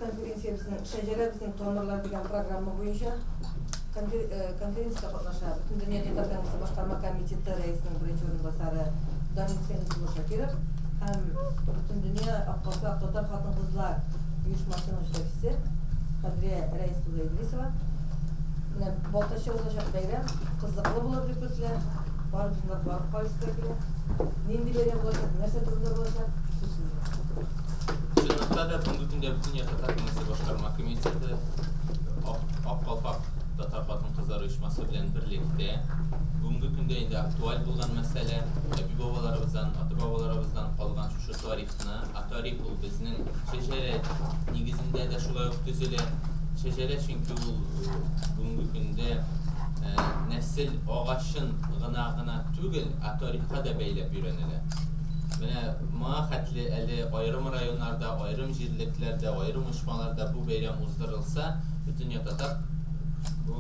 Конференциябезнең Шәҗәрә безнең тамырлар дигән программа буенча конференциядә катнаша Бөтендөнья татар конгрессы башкарма комитеты рәисенең беренче урынбасары Данил Фәнис улы Шакиров һәм Бөтендөнья Ак калфак татар хатын-кызлар оешмасының җитәкчесе Кадрия Рәис кызы Идрисова. Менә Балтачта узачак бәйрәм кызыклы булыр дип көтелә. Барыбызның да барып карыйсы да килә. Нинди бәйрәм булачак, нәрсә турында булачак? Сүз сездә. Чынлыкта да бүгенге көндә Бөтендөнья татар конгрессы башкарма комитеты Ак калфак татар хатын-кызлар оешмасы белән берлектә бүгенге көндә инде актуаль булган мәсьәлә әби-бабаларыбыздан, ата-бабаларыбыздан калган шушы тарихны, ә тарих ул безнең шәҗәрә нигезендә дә шулай ук төзелә. Шәҗәрә чөнки ул бүгенге көндә нәсел агачын гына гына түгел, ә тарихка да бәйләп өйрәнелә. Менә моңа хәтле әле аерым районнарда, аерым җирлекләрдә, аерым оешмаларда бу бәйрәм уздырылса, Бөтендөнья татар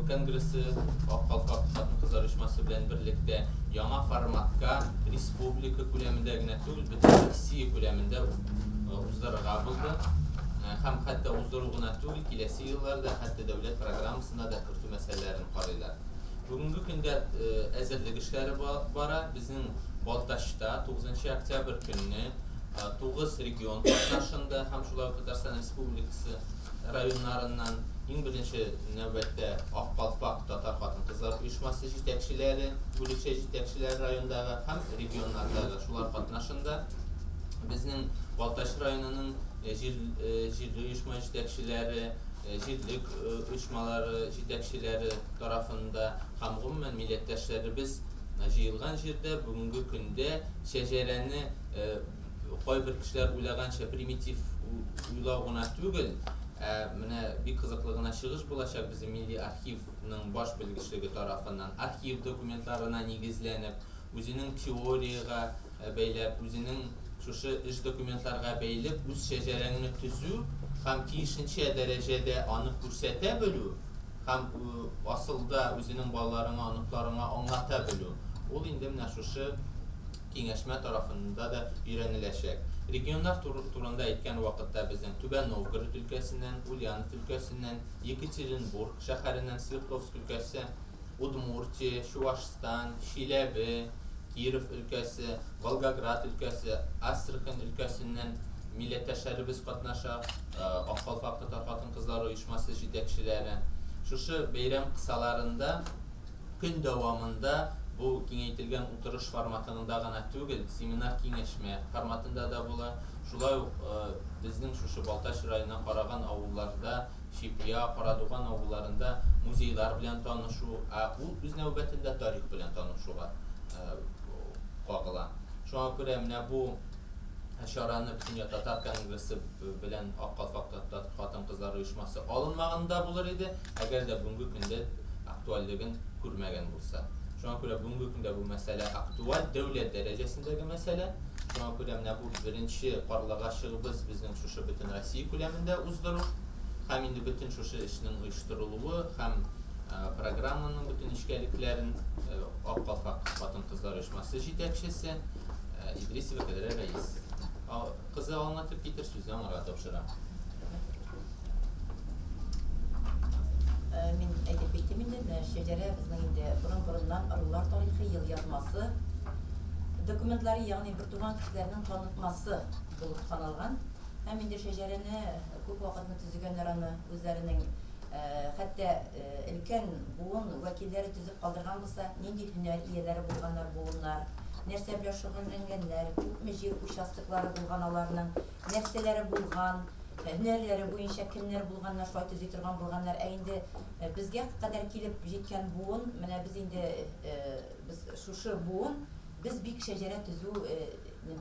конгрессы, Ак калфак хатын-кызлар оешмасы белән берлектә яңа форматка республика күләмендә генә түгел, бөтен Россия күләмендә уздырырга булды. Һәм хәтта уздыру гына түгел, киләсе елларда хәтта дәүләт программасына да кертү мәсьәләләрен карыйлар. Бүгенге көндә әзерлек эшләре бара. Безнең Балтачта 9 октябрь көнне 9 регион катнашында һәм шулай ук Татарстан Республикасы районнарыннан иң беренче нәүбәттә Ак калфак татар хатын-кызлар оешмасы җитәкчеләре, бүлекчә җитәкчеләре райондагы һәм регионнардагы шулар катнашында безнең Балтач районының җирле оешма җитәкчеләре, җирлек оешмалары җитәкчеләре тарафында һәм гомумән милләттәшләребез җыелган җирдә бүгенге көндә шәҗәрәне кайбер кешеләр уйлаганча примитив уйлау гына түгел, ә менә бик кызыклы гына чыгыш булачак безнең Милли архивның баш белгечлеге тарафыннан, архив документларына нигезләнеп, үзенең теориягә бәйләп, үзенең шушы эш документларга бәйлеп, үз шәҗәрәңне төзү һәм тиешенчә дәрәҗәдә аны күрсәтә белү һәм асылда үзенең балаларыңа, оныкларыңа аңлата белү. Ул инде менә шушы киңәшмә тарафында да өйрәнеләчәк. Регионнар турында әйткән вакытта безнең Түбән Новгород өлкәсеннән, Ульянов өлкәсеннән, Екатеринбург шәһәреннән, Свердловск өлкәсе, Удмуртия, Чувашстан, Чиләбе, Киров өлкәсе, Волгоград өлкәсе, Астрахань өлкәсеннән милләттәшләребез катнаша, Ак калфак татар хатын-кызлары оешмасы җитәкчеләре. Шушы бәйрәм кысаларында Көн дәвамында бу киңәйтелгән утырыш форматында гына түгел, семинар-киңәшмә форматында да була. Шулай ук безнең шушы Балтач районына караган авылларда, Чепья, Карадуган авылларында музейлар белән танышу, ә ул үз нәүбәтендә тарих белән танышуга кагыла. Шуңа күрә менә бу чараны Бөтендөнья татар конгрессы белән Ак калфак татар хатын-кызлар оешмасы алынмаган да булыр иде, әгәр дә бүгенге көндә актуальлеген күрмәгән булса. Шуңа күрә бүгенге көндә бу мәсьәлә актуаль, дәүләт дәрәҗәсендәге мәсьәлә. Шуңа күрә менә бу беренче карлыгачыгыбыз безнең шушы бөтен Россия күләмендә уздыру һәм инде бөтен шушы эшнең оештырылуы һәм программаның бөтен нечкәлекләрен Ак калфак хатын-кызлар оешмасы җитәкчесе Идрисова Кадрия Рәис кызы аңлатып китер, сүзне аңарга тапшырам. Мин әйтеп киттем инде, менә шәҗәрә безнең инде борын-борыннан ырулар тарихы, елъязмасы документлары, ягъни бертуган кешеләрнең танытмасы булып саналган. Һәм инде шәҗәрәне күп вакытны төзегәннәр аны үзләренең хәтта өлкән буын вәкилләре төзеп калдырган булса, нинди һөнәр ияләре булганнар буыннар, нәрсә белән шөгыльләнгәннәр, күпме җир участоклары булган аларның, нәрсәләре булган, һөнәрләре буенча кемнәр булганнар, шулай төзи торган булганнар. Ә инде безгә кадәр килеп җиткән буын, менә без инде без шушы буын, без бик шәҗәрә төзү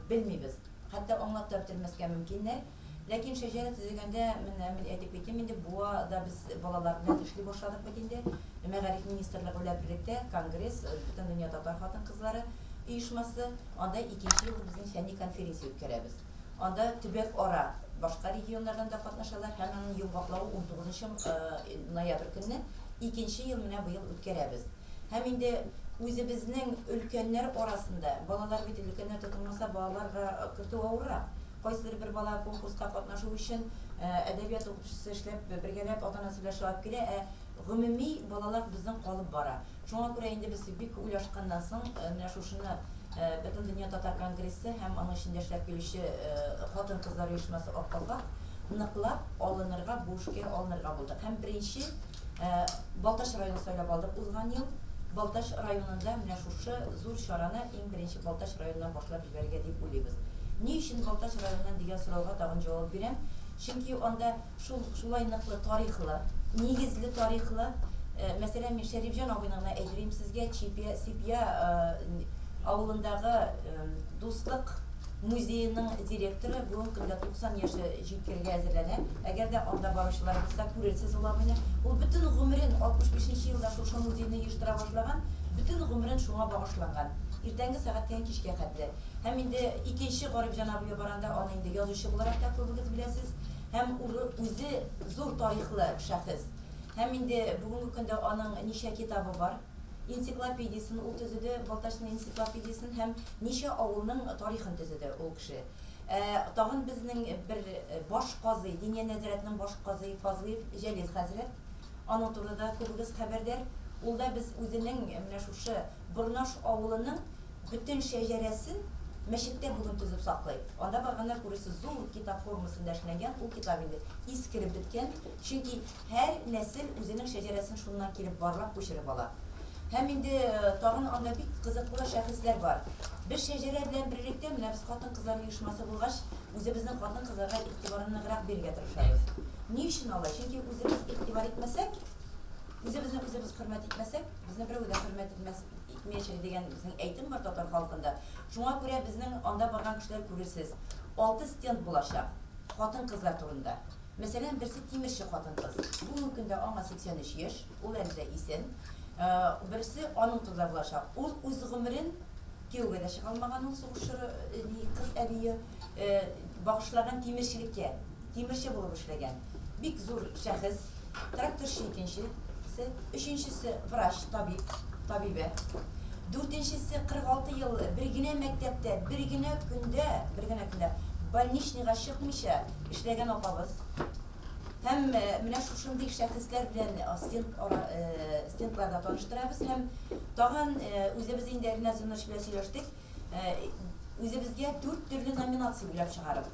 белмибез. Хәтта аңлап та бетермәскә мөмкиннәр. Ләкин шәҗәрә төзегәндә, менә мин әйтеп китим инде, Буада без балалар белән эшли башладык бит инде. Мәгариф министрлыгы белән берлектә конгресс, Бөтендөнья татар хатын-кызлары оешмасы, анда икенче ел безнең фәнни конференция үткәрәбез. Анда төбәк-ара башка регионнардан да катнашалар һәм аның йомгаклавы унтугызынчы ноябрь көнне икенче ел менә быел үткәрәбез. Һәм инде үзебезнең өлкәннәр арасында, балалар бит өлкәннәр тотынмаса, балаларга кертү авыррак. Кайсыдыр бер бала конкурска катнашу өчен Әдәбият укытучысы эшләп, бергәләп ата-анасы белән шулай килә, ә гомуми балалар безнең калып бара. Шуңа күрә инде без бик уйлашканнан соң, менә шушыны Бөтендөнья татар конгрессы һәм аның эчендә эшләп килүче хатын-кызлар оешмасы Ак калфак ныклап алынырга, бу эшкә алынырга булдык. Һәм беренче Балтач районын сайлап алдык узган ел. Балтач районында менә шушы зур чараны иң беренче Балтач районыннан башлап җибәрергә дип уйлыйбыз. Ни өчен Балтач районыннан дигән сорауга тагын җавап бирәм. Чөнки анда шул шулай ныклы тарихлы, нигезле тарихлы, мәсәлән, мин Шәрифҗан абыйны гына әйтерим сезгә, Чипия, Сипья авылындагы Дуслык музееның директоры бүгенге көндә 90 яше җиткерергә әзерләнә. Әгәр дә анда баручылар булса, күрерсез ул абыйны. Ул бөтен гомерен, 65 нче елда шушы музейны оештыра башлаган, бөтен гомерен шуңа багышланган. Иртәнге сәгатьтән кичкә хәтле. Һәм инде икенче Гарифҗан абый баранда аны инде язучы буларак та күбегез беләсез. Һәм үзе зур тарихлы шәхес. Һәм инде бүгенге көндә аның ничә китабы бар. Энциклопедиясен ул төзеде, Балтачның энциклопедиясен һәм ничә авылның тарихын төзеде ул кеше. Ә тагын безнең бер баш казый, Диния нәзарәтенең баш казые Фазлыев Җәлил хәзрәт. Аның турында да күбегез хәбәрдар. Ул да без үзенең менә шушы Борнаш авылының бөтен шәҗәрәсен мәчеттә бүген төзеп саклый. Анда барганда күрерсез, зур китап формасында эшләнгән, ул китап инде искереп беткән, чөнки һәр нәсел үзенең шәҗәрәсен шуннан килеп барлап, күчереп ала. Һәм инде тагын анда бик кызыклы шәхесләр бар. Без шәҗәрә белән берлектә, менә без хатын-кызлар оешмасы булгач, үзебезнең хатын-кызларга игътибарны ныграк бирергә тырышабыз. Ни өчен алай? Чөнки үзебез игътибар итмәсәк, үзебезне үзебез хөрмәт итмәсәк, безне берәү дә хөрмәт итмәс, итмәячәк дигән безнең әйтем бар татар халкында. Шуңа күрә безнең анда барган кешеләр күрерсез. Алты стенд булачак хатын-кызлар турында. Мәсәлән, берсе тимерче хатын-кыз. Бүгенге көндә аңа 83 яшь, ул әле дә исән. Берсе аның турында булачак. Ул үз гомерен кияүгә дә чыга алмаган ул сугыш чоры кыз әбие багышлаган тимерчелеккә. Тимерче булып эшләгән. Бик зур шәхес. Тракторчы икенчесе, өченчесе врач, табиб, табибә. Дүртенчесе 46 ел бер генә мәктәптә, бер генә көндә, бер генә көндә больничныйга чыкмыйча эшләгән апабыз. Һәм менә шушындый шәхесләр белән стенд, стендларда таныштырабыз һәм тагын үзебез инде Ринат Зиннурович белән сөйләштек. Үзебезгә дүрт төрле номинация уйлап чыгарып.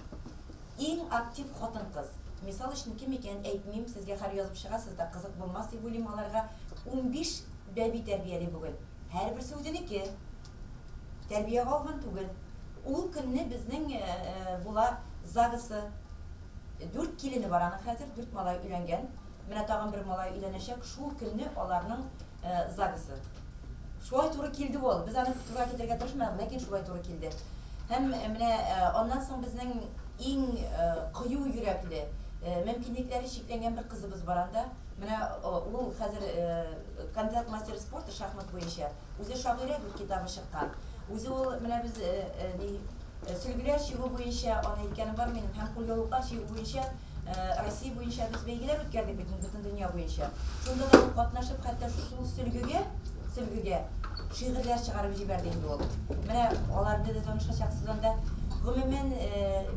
Иң актив хатын-кыз. Мисал өчен, кем икәнен әйтмим, сезгә хәл язып чыгасыз да, кызык булмас дип уйлыйм аларга. 15 бәби тәрбияли бүген. Һәрберсе үзенеке. Тәрбиягә алган түгел. Ул көнне безнең була ЗАГСы. Дүрт килене бар аның хәзер, дүрт малай өйләнгән. Менә тагын бер малай өйләнәчәк. Шул көнне аларның ЗАГСы. Шулай туры килде ул. Без аны туры китерергә тырышмадык, ләкин шулай туры килде. Һәм менә аннан соң безнең иң кыю йөрәкле, мөмкинлекләре чикләнгән бер кызыбыз бар анда. Менә ул хәзер кандидат мастер спорта шахмат буенча. Үзе шагыйрә, дүрт китабы чыккан. Үзе ул менә без сөлгеләр чигү буенча аны әйткәнем бар минем һәм кулъяулыклар чигү буенча Россия буенча без бәйгеләр үткәрдек бит бөтен дөнья буенча. Шунда да ул катнашып, хәтта шул сөлгегә, сөлгегә шигырьләр чыгарып җибәрде инде ул. Менә алар белән дә танышачаксыз анда. Гомумән,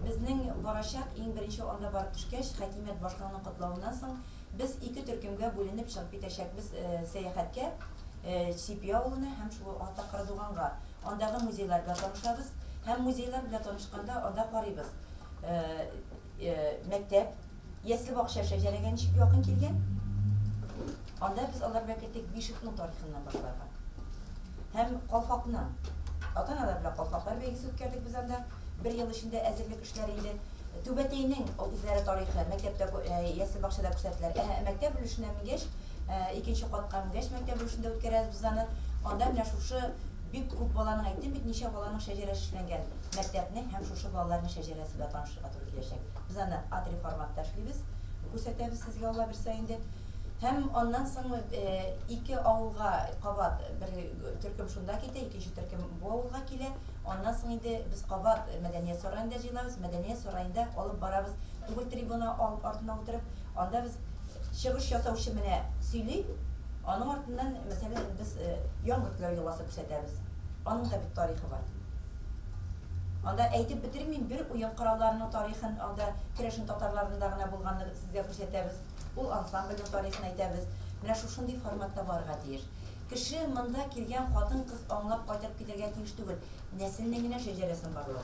безнең барачак иң беренче анда барып төшкәч, хакимият башлыгының котлавыннан соң, без ике төркемгә бүленеп чыгып китәчәкбез сәяхәткә, Чипи авылына һәм шул Ата Карадуганга. Андагы музейлар белән танышабыз һәм музейлар белән танышканда анда карыйбыз. Мәктәп, ясле бакча шәҗәрәгә ничек якын килгән? Анда без алар белән кертик Бишекның тарихыннан башларга. Һәм калфакның. Ата-аналар белән калфаклар бәйгесе үткәрдек без анда. Бер ел эчендә әзерлек эшләре инде. Түбәтәйнең үзләре тарихы мәктәптә, ясле бакчада күрсәттеләр. Ә мәктәп өлешенә менгәч, икенче катка менгәч, мәктәп өлешендә үткәрәбез без аны. Анда менә шушы бик күп баланың, әйттем бит, ничә баланың шәҗәрәсе эшләнгән мәктәпнең һәм шушы балаларның шәҗәрәсе белән танышырга туры киләчәк. Без аны А3 форматта эшлибез, күрсәтәбез сезгә, Алла бирсә инде. Һәм аннан соң ике авылга кабат бер төркем шунда китә, икенче төркем бу авылга килә. Аннан соң инде без кабат Мәдәният сараенда җыелабыз. Мәдәният сараенда алып барабыз түгел трибуна артына утырып. Анда без чыгыш ясаучы менә сөйли, аның артыннан, мәсәлән, без яңгыр теләү йоласы күрсәтәбез. Аның да бит тарихы бар. Анда әйтеп бетермим, бер уен коралларының тарихын, анда керәшен татарларында гына булганны сезгә күрсәтәбез. Ул ансамбльнең тарихын әйтәбез. Менә шушындый форматта барырга тиеш. Кеше монда килгән хатын-кыз аңлап кайтып китәргә тиеш түгел. Нәселнең генә шәҗәрәсен барлау.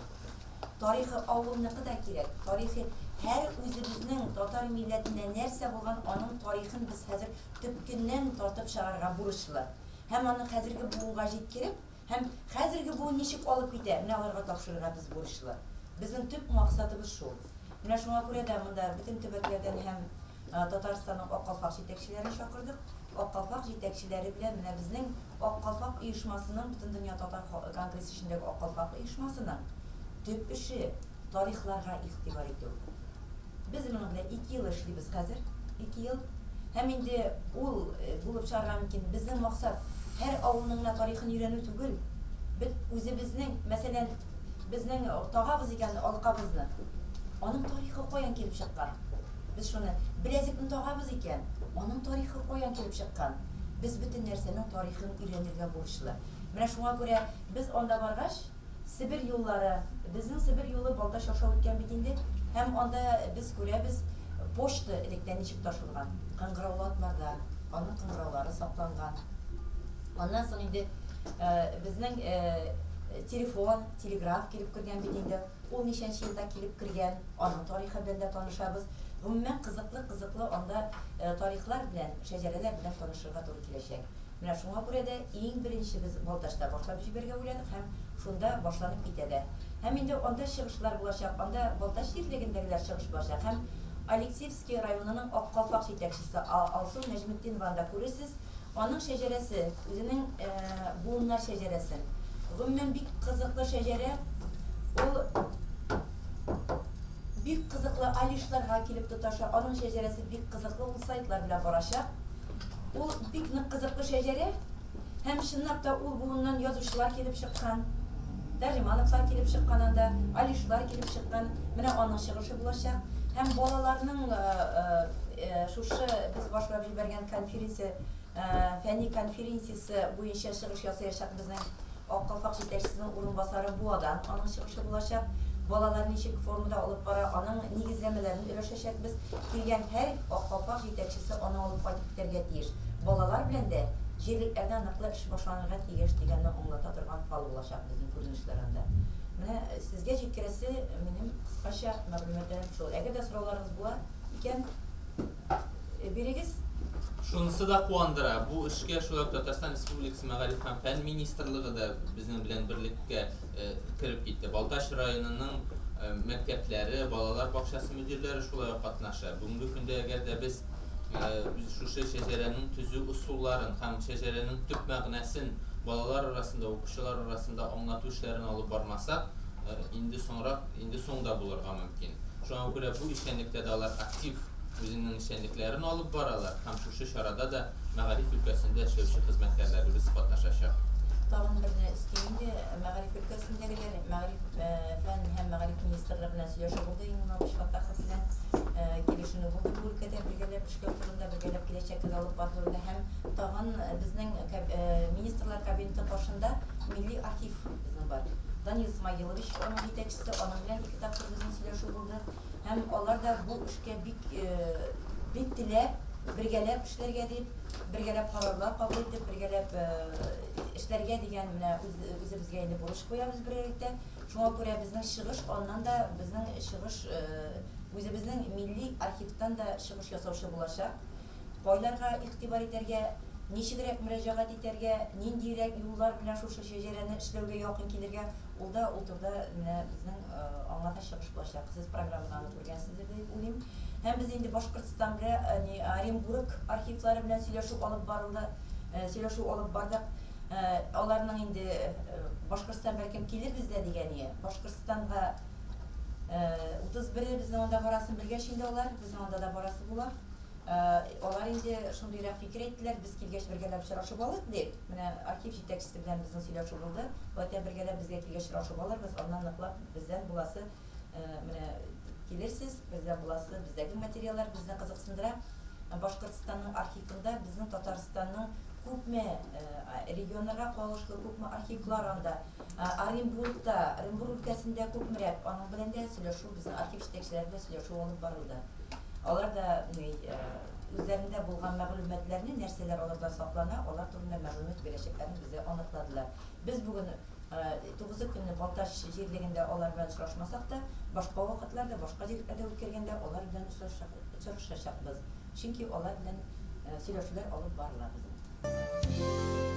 Тарихы авылныкы да кирәк. Тарихи һәр үзебезнең татар милләтендә нәрсә булган, аның тарихын без хәзер төпкеннән тартып чыгарырга бурычлы. Һәм аны хәзерге буынга җиткереп, һәм хәзерге буын ничек алып китә, менә аларга тапшырырга без бурычлы. Безнең төп максатыбыз шул. Менә шуңа күрә дә монда бөтен төбәкләрдән һәм Татарстанның Ак калфак җитәкчеләрен чакырдык. Ак калфак җитәкчеләре белән менә безнең Ак калфак оешмасының, Бөтендөнья татар конгрессы эчендәге Ак калфак оешмасының төп эше, тарихларга игътибар итү. Без моның белән 2 ел эшлибез хәзер, 2 ел. Һәм инде ул булып чыгарга мөмкин. Безнең максат һәр авылның гына тарихын өйрәнү түгел. Без үзебезнең, мәсәлән, безнең тагабыз икән алкабызны, аның тарихы каян килеп чыккан? Без шуны беләзекне тагабыз икән, аның тарихы каян килеп чыккан? Без бөтен нәрсәнең тарихын өйрәнергә бурычлы. Менә шуңа күрә без анда баргач, Себер юллары, безнең Себер юлы Балтач аша үткән бит инде, һәм анда без күрәбез, почта электән ничек ташылган, кыңгыраулы атларда, аның кыңгыраулары сакланган. Аннан соң инде безнең телефон, телеграф килеп кергән бит инде. Ул ничәнче елда килеп кергән, аның тарихы белән дә танышабыз. Гомумән, кызыклы-кызыклы анда тарихлар белән, шәҗәрәләр белән танышырга туры киләчәк. Менә шуңа күрә дә иң беренче без Балтачта башлап җибәрергә уйладык һәм шунда башланып китә дә. Һәм инде анда чыгышлар булачак, анда Балтач җирлегендәгеләр чыгыш булачак һәм Алексеевский районының Ак калфак җитәкчесе Алсу Нәҗметдинованы да күрерсез. Аның шәҗәрәсе, үзенең буыннар шәҗәрәсен. Гомумән, бик кызыклы шәҗәрә. Ул бик кызыклы алишларга килеп тоташа. Аның шәҗәрәсе бик кызыклы, ул сайтлар белән барачак. Ул бик нык кызыклы шәҗәрә. Һәм чынлап та ул буыннан язучылар килеп чыккан. Тәрҗемановлар килеп чыккан анда, алишлар килеп чыккан. Менә аның чыгышы булачак. Һәм балаларның шушы без башлап җибәргән конференция, фәнни конференциясе буенча чыгыш ясаячак безнең Ак калфак җитәкчесенең урынбасары Буадан аның чыгышы булачак. Балалар ничек формада алып бара, аның нигезләмәләрен өләшәчәкбез. Килгән һәр Ак калфак җитәкчесе аны алып кайтып китәргә тиеш. Балалар белән дә җирлекләрдә ныклы эш башланырга тиеш дигәнне аңлата торган фал булачак безнең күренешләр анда. Менә сезгә җиткерәсе минем кыскача мәгълүматларым шул. Әгәр дә сорауларыгыз була икән, бирегез. Шунысы да куандыра, бу эшкә шулай ук Татарстан Республикасы Мәгариф һәм фән министрлыгы да безнең белән берлеккә кереп китте. Балтач районының мәктәпләре, балалар бакчасы мөдирләре шулай ук катнаша. Бүгенге көндә әгәр дә без шушы шәҗәрәнең төзү ысулларын һәм шәҗәрәнең төп мәгънәсен балалар арасында, укучылар арасында аңлату эшләрен алып бармасак, инде соңрак, инде соң да булырга мөмкин. Шуңа күрә бу эшчәнлектә дә алар актив үзенең эшчәнлекләрен алып баралар һәм шушы чарада да мәгариф өлкәсендә эшләүче хезмәткәрләребез катнашачак. Тагын берне өстим инде, мәгариф өлкәсендәгеләр, мәгариф, фән һәм мәгариф министрлыгы белән сөйләшү булды, Иңнур абый Фаттахов белән килешенү булды бу өлкәдә бергәләп эшләү турында, бергәләп киләчәккә дә алып бару турында һәм тагын безнең Министрлар Кабинеты каршында Милли архив безнең бар. Данил Смаилович аның җитәкчесе, аның белән ике тапкыр безнең сөйләшү булды. Һәм алар да бу эшкә бик бик теләп, бергәләп эшләргә дип, бергәләп карарлар кабул итеп, бергәләп эшләргә дигән менә үз, үзебезгә инде бурыч куябыз бергәлектә. Шуңа күрә безнең чыгыш аннан да безнең чыгыш үзебезнең милли архивтан да чыгыш ясаучы булачак. Кайларга игътибар итәргә, ничегрәк мөрәҗәгать итәргә, ниндирәк юллар белән шушы шәҗәрәне эшләүгә якын килергә, ул да ул турыда менә безнең аңа да чыгыш булачак. Сез программада аны күргәнсездер дип уйлыйм. Һәм без инде Башкортстан белән, ни, Оренбург архивлары белән сөйләшү алып барылды, сөйләшү алып бардык. Аларның инде Башкортстан бәлкем килербез дә дигән ие. Башкортстанга 31-е безнең анда барасын белгәч инде алар, безнең анда да барасы була. Алар инде шундыйрак фикер әйттеләр, без килгәч бергәләп очрашып алыйк дип. Менә архив җитәкчесе белән безнең сөйләшү булды. Алай бергәләп безгә килгәч очрашып алырбыз, аннан ныклап бездән буласы менә килерсез, бездән буласы, бездәге материаллар безне кызыксындыра. Башкортстанның архивында безнең Татарстанның Күпме регионнарга кагылышлы күпме архивлар анда. Оренбургта, Оренбург өлкәсендә күпмерәк, аның белән дә сөйләшү, безнең архив җитәкчеләре белән сөйләшү алып барылды. Алар да үзләрендә булган мәгълүматларны, нәрсәләр аларда саклана, алар турында мәгълүмат бирәчәкләрен безгә аныкладылар. Без бүген тугызы көнне Балтач җирлегендә алар белән очрашмасак та, башка вакытларда, башка җирлекләрдә үткәргәндә алар белән очрашачакбыз. Чөнки алар белән сөйләшүләр алып барыла безнең.